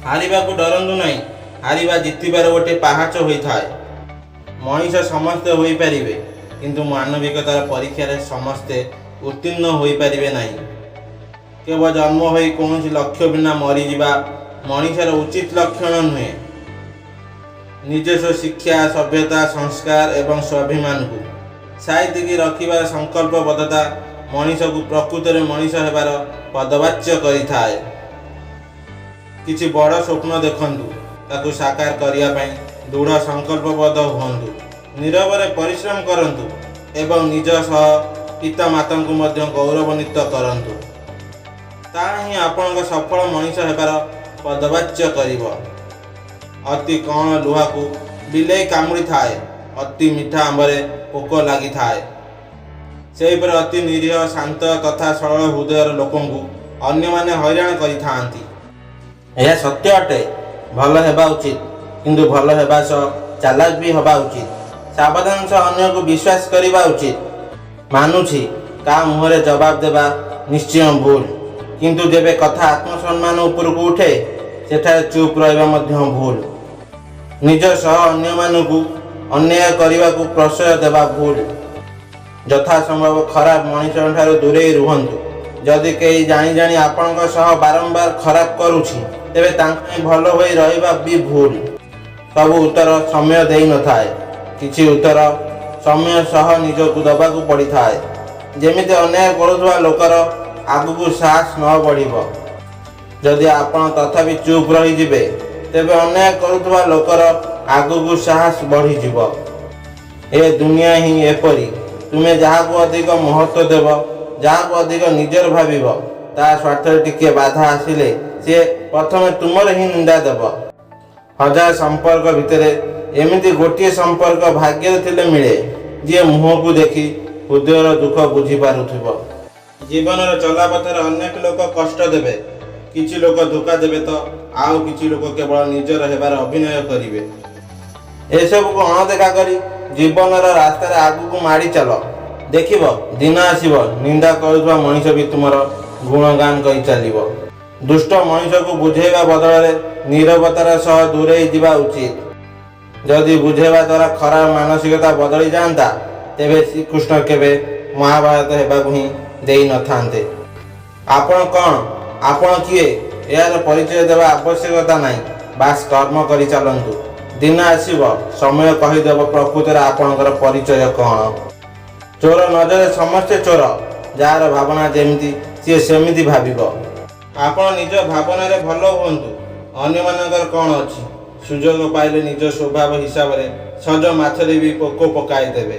ହାରିବାକୁ ଡରନ୍ତୁ ନାହିଁ। ହାରିବା ଜିତିବାର ଗୋଟିଏ ପାହାଚ ହୋଇଥାଏ। ମଣିଷ ସମସ୍ତେ ହୋଇପାରିବେ, କିନ୍ତୁ ମାନବିକତାର ପରୀକ୍ଷାରେ ସମସ୍ତେ ଉତ୍ତୀର୍ଣ୍ଣ ହୋଇପାରିବେ ନାହିଁ। କେବଳ ଜନ୍ମ ହୋଇ କୌଣସି ଲକ୍ଷ୍ୟ ବିନା ମରିଯିବା ମଣିଷର ଉଚିତ ଲକ୍ଷଣ ନୁହେଁ। ନିଜସ୍ୱ ଶିକ୍ଷା, ସଭ୍ୟତା, ସଂସ୍କାର ଏବଂ ସ୍ୱାଭିମାନକୁ ସାଇତିକି ରଖିବାର ସଂକଳ୍ପବଦ୍ଧତା ମଣିଷକୁ ପ୍ରକୃତରେ ମଣିଷ ହେବାର ପଦବାଚ୍ୟ କରିଥାଏ। କିଛି ବଡ଼ ସ୍ୱପ୍ନ ଦେଖନ୍ତୁ, ତାକୁ ସାକାର କରିବା ପାଇଁ ଦୃଢ଼ ସଂକଳ୍ପବଦ୍ଧ ହୁଅନ୍ତୁ, ନିରବରେ ପରିଶ୍ରମ କରନ୍ତୁ ଏବଂ ନିଜ ସହ ପିତାମାତାଙ୍କୁ ମଧ୍ୟ ଗୌରବାନ୍ୱିତ କରନ୍ତୁ। ତାହା ହିଁ ଆପଣଙ୍କ ସଫଳ ମଣିଷ ହେବାର ପଦବାଚ୍ୟ କରିବ। ଅତି କଅଁଳ ଲୁହାକୁ ବିଲେଇ କାମୁଡ଼ିଥାଏ, ଅତି ମିଠା ଆମ୍ବରେ ପୋକ ଲାଗିଥାଏ। ସେହିପରି ଅତି ନିରୀହ, ଶାନ୍ତ ତଥା ସରଳ ହୃଦୟର ଲୋକଙ୍କୁ ଅନ୍ୟମାନେ ହଇରାଣ କରିଥାନ୍ତି। ଏହା ସତ୍ୟ ଅଟେ। ଭଲ ହେବା ଉଚିତ, କିନ୍ତୁ ଭଲ ହେବା ସହ ଚାଲାକ ବି ହେବା ଉଚିତ। ସାବଧାନ ସହ ଅନ୍ୟକୁ ବିଶ୍ୱାସ କରିବା ଉଚିତ। ମାନୁଛି, କାହା ମୁହଁରେ ଜବାବ ଦେବା ନିଶ୍ଚୟ ଭୁଲ, କିନ୍ତୁ ଯେବେ କଥା ଆତ୍ମସମ୍ମାନ ଉପରକୁ ଉଠେ, ସେଠାରେ ଚୁପ୍ ରହିବା ମଧ୍ୟ ଭୁଲ। ନିଜ ସହ ଅନ୍ୟମାନଙ୍କୁ ଅନ୍ୟାୟ କରିବାକୁ ପ୍ରଶ୍ରୟ ଦେବା ଭୁଲ। ଯଥାସମ୍ଭବ ଖରାପ ମଣିଷଙ୍କ ଠାରୁ ଦୂରେଇ ରୁହନ୍ତୁ। ଯଦି କେହି ଜାଣି ଜାଣି ଆପଣଙ୍କ ସହ ବାରମ୍ବାର ଖରାପ କରୁଛି, ତେବେ ତାଙ୍କ ପାଇଁ ଭଲ ହୋଇ ରହିବା ବି ଭୁଲ। ସବୁ ଉତ୍ତର ସମୟ ଦେଇନଥାଏ। କିଛି ଉତ୍ତର ସମୟ ସହ ନିଜକୁ ଦେବାକୁ ପଡ଼ିଥାଏ, ଯେମିତି ଅନ୍ୟାୟ କରୁଥିବା ଲୋକର ଆଗକୁ ସାହସ ନ ବଢ଼ିବ। ଯଦି ଆପଣ ତଥାପି ଚୁପ୍ ରହିଯିବେ, ତେବେ ଅନ୍ୟାୟ କରୁଥିବା ଲୋକର ଆଗକୁ ସାହସ ବଢ଼ିଯିବ। ଏ ଦୁନିଆ ହିଁ ଏପରି। ତୁମେ ଯାହାକୁ ଅଧିକ ମହତ୍ଵ ଦେବ, ଯାହାକୁ ଅଧିକ ନିଜର ଭାବିବ, ତା ସ୍ୱାର୍ଥରେ ଟିକିଏ ବାଧା ଆସିଲେ ସିଏ ପ୍ରଥମେ ତୁମର ହିଁ ନିନ୍ଦା ଦେବ। ହଜାର ସମ୍ପର୍କ ଭିତରେ ଏମିତି ଗୋଟିଏ ସମ୍ପର୍କ ଭାଗ୍ୟରେ ଥିଲେ ମିଳେ, ଯିଏ ମୁହଁକୁ ଦେଖି ହୃଦୟର ଦୁଃଖ ବୁଝିପାରୁଥିବ। ଜୀବନର ଚଲାପଥରେ ଅନେକ ଲୋକ କଷ୍ଟ ଦେବେ। କିଛି ଲୋକ ଧୋକା ଦେବେ ତ ଆଉ କିଛି ଲୋକ କେବଳ ନିଜର ହେବାର ଅଭିନୟ କରିବେ। ଏସବୁକୁ ଅଣଦେଖା କରି ଜୀବନର ରାସ୍ତାରେ ଆଗକୁ ମାଡ଼ି ଚାଲ। ଦେଖିବ, ଦିନ ଆସିବ, ନିନ୍ଦା କରୁଥିବା ମଣିଷ ବି ତୁମର ଗୁଣଗାନ କରି ଚାଲିବ। ଦୁଷ୍ଟ ମଣିଷକୁ ବୁଝେଇବା ବଦଳରେ ନିରବତାର ସହ ଦୂରେଇ ଯିବା ଉଚିତ। ଯଦି ବୁଝେଇବା ଦ୍ୱାରା ଖରାପ ମାନସିକତା ବଦଳି ଯାଆନ୍ତା, ତେବେ ଶ୍ରୀକୃଷ୍ଣ କେବେ ମହାଭାରତ ହେବାକୁ ହିଁ ଦେଇନଥାନ୍ତେ। ଆପଣ କ'ଣ, ଆପଣ କିଏ, ଏହାର ପରିଚୟ ଦେବା ଆବଶ୍ୟକତା ନାହିଁ। ବାସ୍, କର୍ମ କରି ଚାଲନ୍ତୁ। ଦିନ ଆସିବ, ସମୟ କହିଦେବ ପ୍ରକୃତରେ ଆପଣଙ୍କର ପରିଚୟ କ'ଣ। ଚୋର ନଜରରେ ସମସ୍ତେ ଚୋର। ଯାହାର ଭାବନା ଯେମିତି, ସିଏ ସେମିତି ଭାବିବ। ଆପଣ ନିଜ ଭାବନାରେ ଭଲ ହୁଅନ୍ତୁ, ଅନ୍ୟମାନଙ୍କର କ'ଣ ଅଛି? ସୁଯୋଗ ପାଇଲେ ନିଜ ସ୍ୱଭାବ ହିସାବରେ ସଜ ମାଛରେ ବି ପୋକ ପକାଇଦେବେ।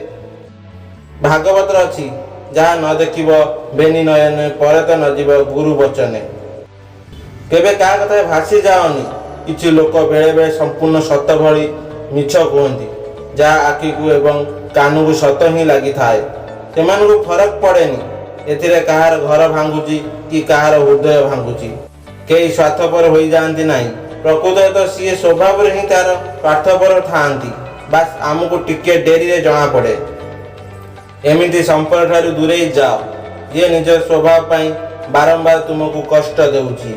ଭାଗବତରେ ଅଛି, ଯାହା ନ ଦେଖିବ ବେନି ନୟନେ, ପରେ ତ ନ ଯିବ ଗୁରୁ ବଚନେ। କେବେ କାହା କଥାରେ ଭାସି ଯାଅନି। କିଛି ଲୋକ ବେଳେ ବେଳେ ସମ୍ପୂର୍ଣ୍ଣ ସତ ଭଳି ମିଛ କୁହନ୍ତି, ଯାହା ଆଖିକୁ ଏବଂ କାନକୁ ସତ ହିଁ ଲାଗିଥାଏ। ସେମାନଙ୍କୁ ଫରକ ପଡ଼େନି ଏଥିରେ କାହାର ଘର ଭାଙ୍ଗୁଛି କି କାହାର ହୃଦୟ ଭାଙ୍ଗୁଛି। କେହି ସ୍ୱାର୍ଥପର ହୋଇଯାଆନ୍ତି ନାହିଁ। ପ୍ରକୃତରେ ତ ସିଏ ସ୍ୱଭାବରେ ହିଁ ତାର ସ୍ୱାର୍ଥପର ଥାଆନ୍ତି। ବାସ୍, ଆମକୁ ଟିକେ ଡେରିରେ ଜଣାପଡ଼େ। ଏମିତି ସମ୍ପର୍କ ଠାରୁ ଦୂରେଇ ଯାଅ, ଯିଏ ନିଜ ସ୍ୱଭାବ ପାଇଁ ବାରମ୍ବାର ତୁମକୁ କଷ୍ଟ ଦେଉଛି।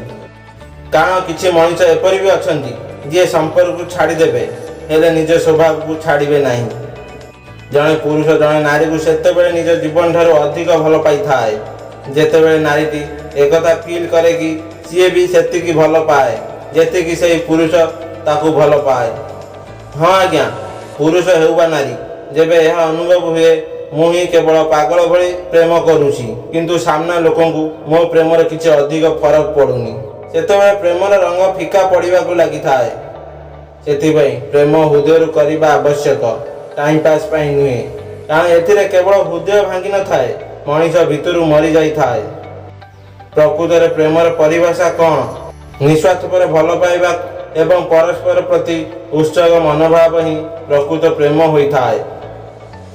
କାରଣ କିଛି ମଣିଷ ଏପରି ବି ଅଛନ୍ତି, ଯିଏ ସମ୍ପର୍କକୁ ଛାଡ଼ିଦେବେ, ହେଲେ ନିଜ ସ୍ୱଭାବକୁ ଛାଡ଼ିବେ ନାହିଁ। ଜଣେ ପୁରୁଷ ଜଣେ ନାରୀକୁ ସେତେବେଳେ ନିଜ ଜୀବନ ଠାରୁ ଅଧିକ ଭଲ ପାଇଥାଏ, ଯେତେବେଳେ ନାରୀଟି ଏକଥା ଫିଲ୍ କରେ କି ସିଏ ବି ସେତିକି ଭଲ ପାଏ, ଯେତିକି ସେଇ ପୁରୁଷ ତାକୁ ଭଲ ପାଏ। ହଁ ଆଜ୍ଞା, ପୁରୁଷ ହେଉ ବା ନାରୀ, ଯେବେ ଏହା ଅନୁଭବ ହୁଏ, ମୁଁ ହିଁ କେବଳ ପାଗଳ ଭଳି ପ୍ରେମ କରୁଛି, କିନ୍ତୁ ସାମ୍ନା ଲୋକଙ୍କୁ ମୋ ପ୍ରେମରେ କିଛି ଅଧିକ ଫରକ ପଡ଼ୁନି, ସେତେବେଳେ ପ୍ରେମର ରଙ୍ଗ ଫିକା ପଡ଼ିବାକୁ ଲାଗିଥାଏ। ସେଥିପାଇଁ ପ୍ରେମ ହୃଦୟରୁ କରିବା ଆବଶ୍ୟକ, ଟାଇମ୍ ପାସ୍ ପାଇଁ ନୁହେଁ। କାରଣ ଏଥିରେ କେବଳ ହୃଦୟ ଭାଙ୍ଗି ନଥାଏ, ମଣିଷ ଭିତରୁ ମରିଯାଇଥାଏ। ପ୍ରକୃତରେ ପ୍ରେମର ପରିଭାଷା କ'ଣ? ନିସ୍ୱାର୍ଥପର ଭଲ ପାଇବା ଏବଂ ପରସ୍ପର ପ୍ରତି ଉତ୍ସର୍ଗ ମନୋଭାବ ହିଁ ପ୍ରକୃତ ପ୍ରେମ ହୋଇଥାଏ।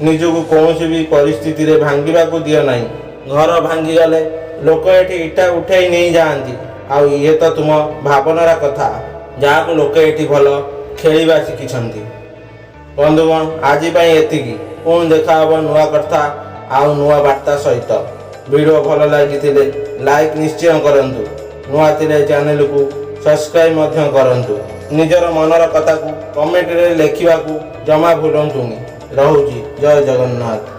ନିଜକୁ କୌଣସି ବି ପରିସ୍ଥିତିରେ ଭାଙ୍ଗିବାକୁ ଦିଅ ନାହିଁ। ଘର ଭାଙ୍ଗିଗଲେ ଲୋକ ଏଠି ଇଟା ଉଠେଇ ନେଇଯାଆନ୍ତି, ଆଉ ଇଏ ତ ତୁମ ଭାବନାର କଥା, ଯାହାକୁ ଲୋକେ ଏଠି ଭଲ ଖେଳିବା ଶିଖିଛନ୍ତି। ବନ୍ଧୁଗଣ, ଆଜି ପାଇଁ ଏତିକି। ପୁଣି ଦେଖା ହେବ ନୂଆ କଥା ଆଉ ନୂଆ ବାର୍ତ୍ତା ସହିତ। ଭିଡ଼ିଓ ଭଲ ଲାଗିଥିଲେ ଲାଇକ୍ ନିଶ୍ଚୟ କରନ୍ତୁ। ନୂଆ ଥିଲେ ଚ୍ୟାନେଲକୁ ସବସ୍କ୍ରାଇବ୍ ମଧ୍ୟ କରନ୍ତୁ। ନିଜର ମନର କଥାକୁ କମେଣ୍ଟରେ ଲେଖିବାକୁ ଜମା ଭୁଲନ୍ତୁନି। ରହୁଛି, ଜୟ ଜଗନ୍ନାଥ।